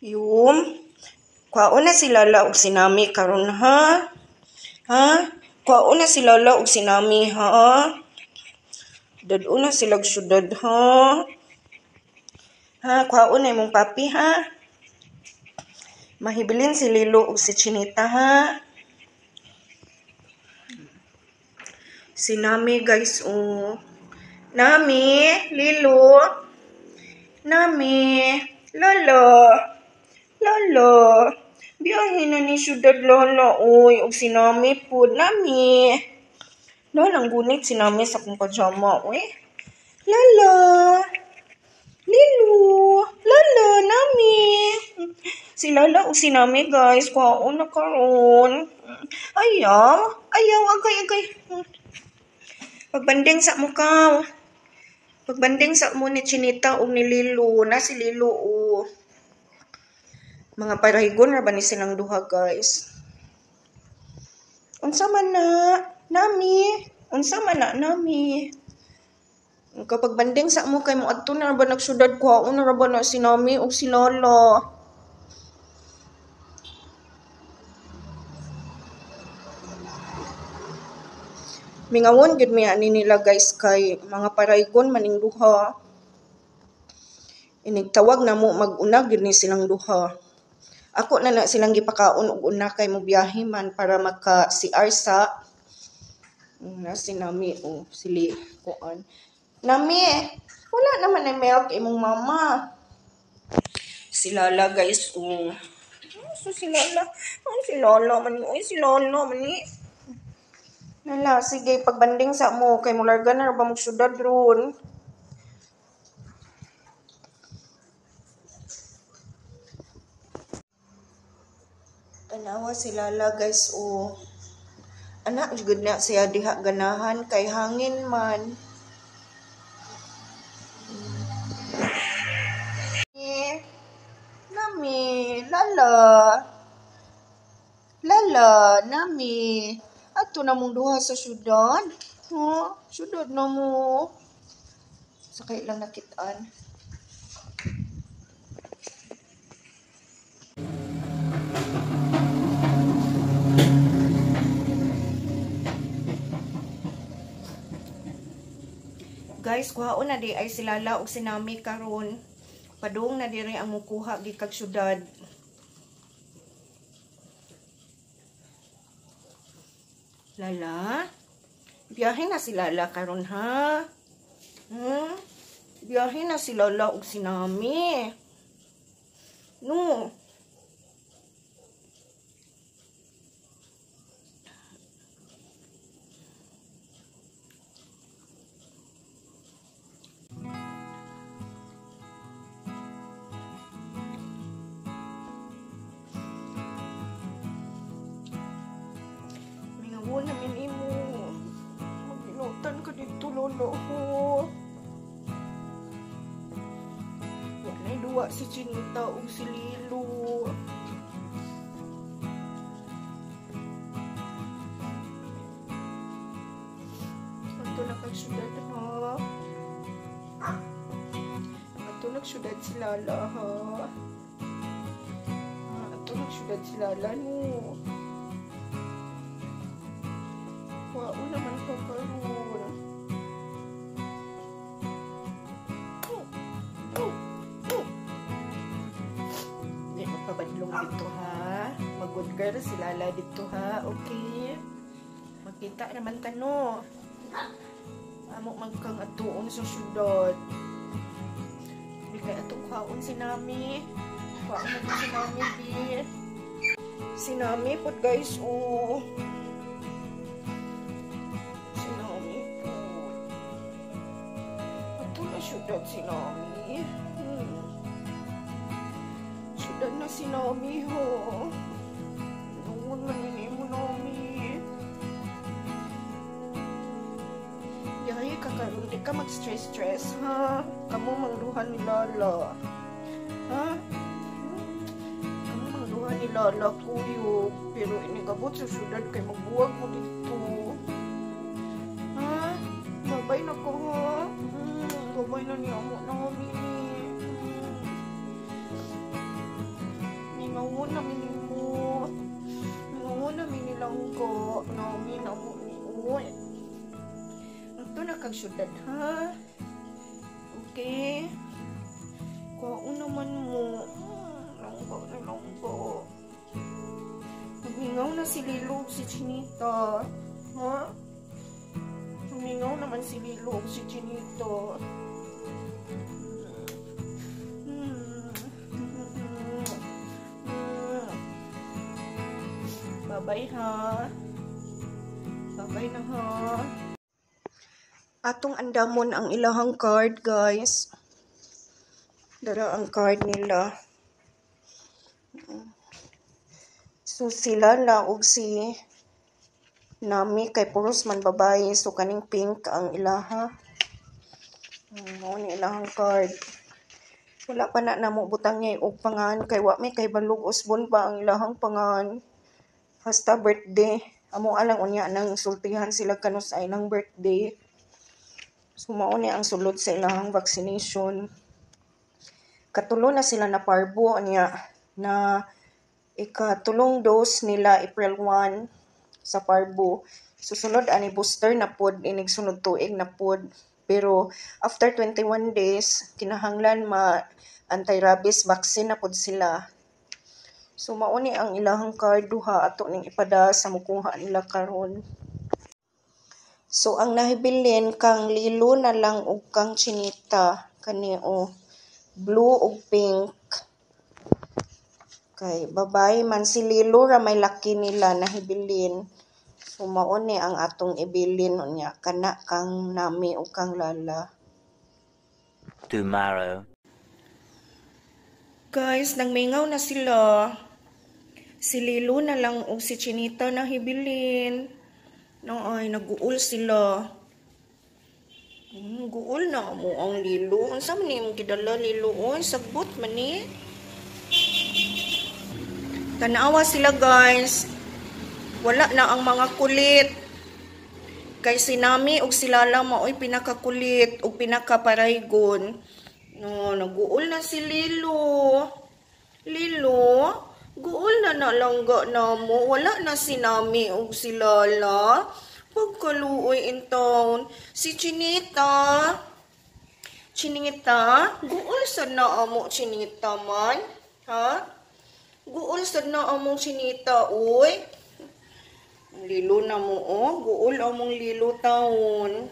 Yum. Kuhaon na si Lala og si Nami karon ha. Ha? Kuhaon na si Lala og si Nami ha. Dad-on na sila og syudad ha. Ha, kuhaon na imong papi ha. Mahibilin si Lilo og si Chinita ha. Si Nami guys oh. Nami, Lilo. Nami, Lolo. Lolo. Biyahe na ni syudad Lolo oy og si Nami pud Nami. Lolo ang gunit si Nami sa akong pajama oy. Lolo. Lilo. Lolo, Nami. Si Lala o si Nami guys, kuhaon na karon. Ayaw, ayaw, agay, agay. Pagbanding sa mukaw. Pagbanding sa mo ni Chinita o ni Lilo. Na si Lilo o. Mga parahigon ra ba ni silang duha guys. Unsa man na, Nami? Unsa man na, Nami? Kapag banding sa mo kay mo adto na ra ba nagsyudad, kuhaon na ra ba na si Nami o si Lolo. Mingawon gyud mi ani nila guys kay mga paraygon maning duha. Inigtawag na mo mag-una gyud ni silang duha. Ako na na silang gipakaon og una kay mo biyahe man para maka CR sa na si Nami o sili kuan. Nami, wala naman ay milk imong mama. Si Lala guys o. So si Lala, oh, si Lala man, oy si Lala man ni. Lala, sige pagbanding sa mo kay mularga na ra ba mo syudad ron. Tanawa si Lala guys o. Anak jud na siya diha ganahan kay hangin man. Nami, Lala. Lala, Nami. Ato na mong duha sa syudad. Ha? Syudad na mo. Sakay lang nakitaan. Guys, kuhaon na di ay si Lala og si Nami karon. Padung na diri ang mukuha gikag syudad. Lala, biyahe na si Lala karon ha. Biyahe na si Lala og si Nami. No. Mingawo namin imo. Maginutan ka dito, Lolo ko. Wala'y duwa si Chinita o si Lilo. Ato na kag syudad ha. Ato nagsyudad si Lala ha. Ato nagsyudad si Lala no. Wao naman ka karon. Di magpabadlong dito ha. Mag-good girl si Lala dito ha. Okay. Magkita naman tano. Amo magkang atuon sa syudad. Di kay atong kuhaon si Nami. Kuhaon na si Nami bi. Si Nami pod guys oh. Si Nami pod. Ato na syudad si Nami. Syudad na si Nami ho. Noon man ini mo Nami. Yahi ka karon di ka mag-stress-stress ha. Kamu mangduha ni Lala. Ha? Kamu mangduha ni Lala kuyog. Pero inigabot sa syudad kay magbuwag mo dito. Ha? Babay na ko ha. Babay na niya mo Nami. Mingawon na mi nimo. Mingawon na mi nilanggo. Nami na mo ni uy. Ito na kag syudad, ha? Okay. Kaon naman mo. Langgo na langgo. Nagmingaw na si Lilo ug si Chinita. Ha? Humingaw naman si Lilo ug si Chinita. Bye-bye ha. Bye-bye na ha. Atong andamon ang ilahang card, guys. Dara ang card nila. So sila la og si Nami kay puros man babae, so kaning pink ang ilaha. Mao ni ilahang card. Wala pa na namo butang og pangan kay wa mi kay balog usbon pa ang ilahang pangan. Hasta birthday. Amo alang unya nang sultihan sila kanus ay nang birthday. So mao ni ang sulod sa ilahang vaccination. Katulo na sila na parbo niya na ikatulong dose nila April 1 sa parbo. Susunod ani booster na pod inig sunod tuig na pod. Pero after 21 days kinahanglan ma anti-rabies vaccine na pod sila. So mao ni ang ilahang card duha, ato ning ipada sa mukuha nila karon. So ang nahibilin kang Lilo na lang ug kang Chinita, kani o blue ug pink. Kay babae man si Lilo ra may laki nila nahibilin. So mao ni ang atong ibilin unya kana kang Nami ug kang Lala. Tomorrow. Guys, nangmingaw na sila. Si Lilo na lang ug si Chinita nahibilin. No, ay, naguol sila. Guol na mo ang Lilo. Unsa man imong gidala, Lilo? Oy, sagbot man ni. Tanawa sila, guys. Wala na ang mga kulit. Kay si Nami ug si Lala maoy pinakakulit ug pinakaparaygon. No, naguol na si Lilo. Lilo, guol na nalangga na mo. Wala na si Nami ug si Lala. Pagkaluoy in town. Si Chinita. Chinita, guol sad na amo Chinita man. Ha? Guol sad na among Chinita, uy. Lilo na mo, oh. Guol among Lilo taon.